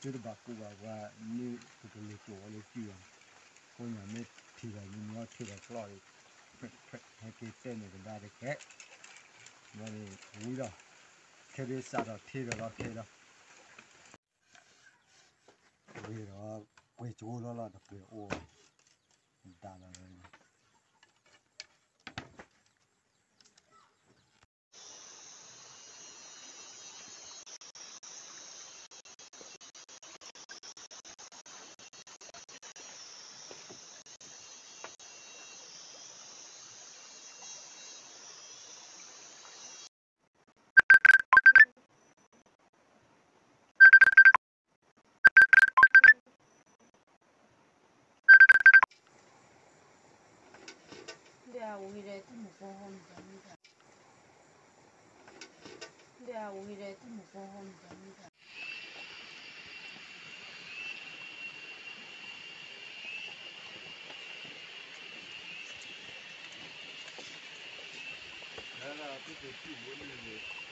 သုတဘၣ်ကူးဘၣ်ပှၤ မ့ၢ်ပကလဲၤကၠိာ်ဝဲလၢစုလီၤ. ကိးညါမ့ၢ်ထံၣ်ဒီး မ့ၢ်မ့ၢ်အီၣ်ထံၣ်ဒီးကျီၢ်ဒီး ဟဲက့ၤတဲန့ၣ်ကဒါတကဲး. ဝံၤဒီး ခဲဒုးစးထီၣ်ထံဒီးလီၤခဲလီၤ. ဝံၤဒီး ပှ့ၤကၠိလီၤလီၤ တပှ့ၤအိၣ် ဒၣ်လီၤ.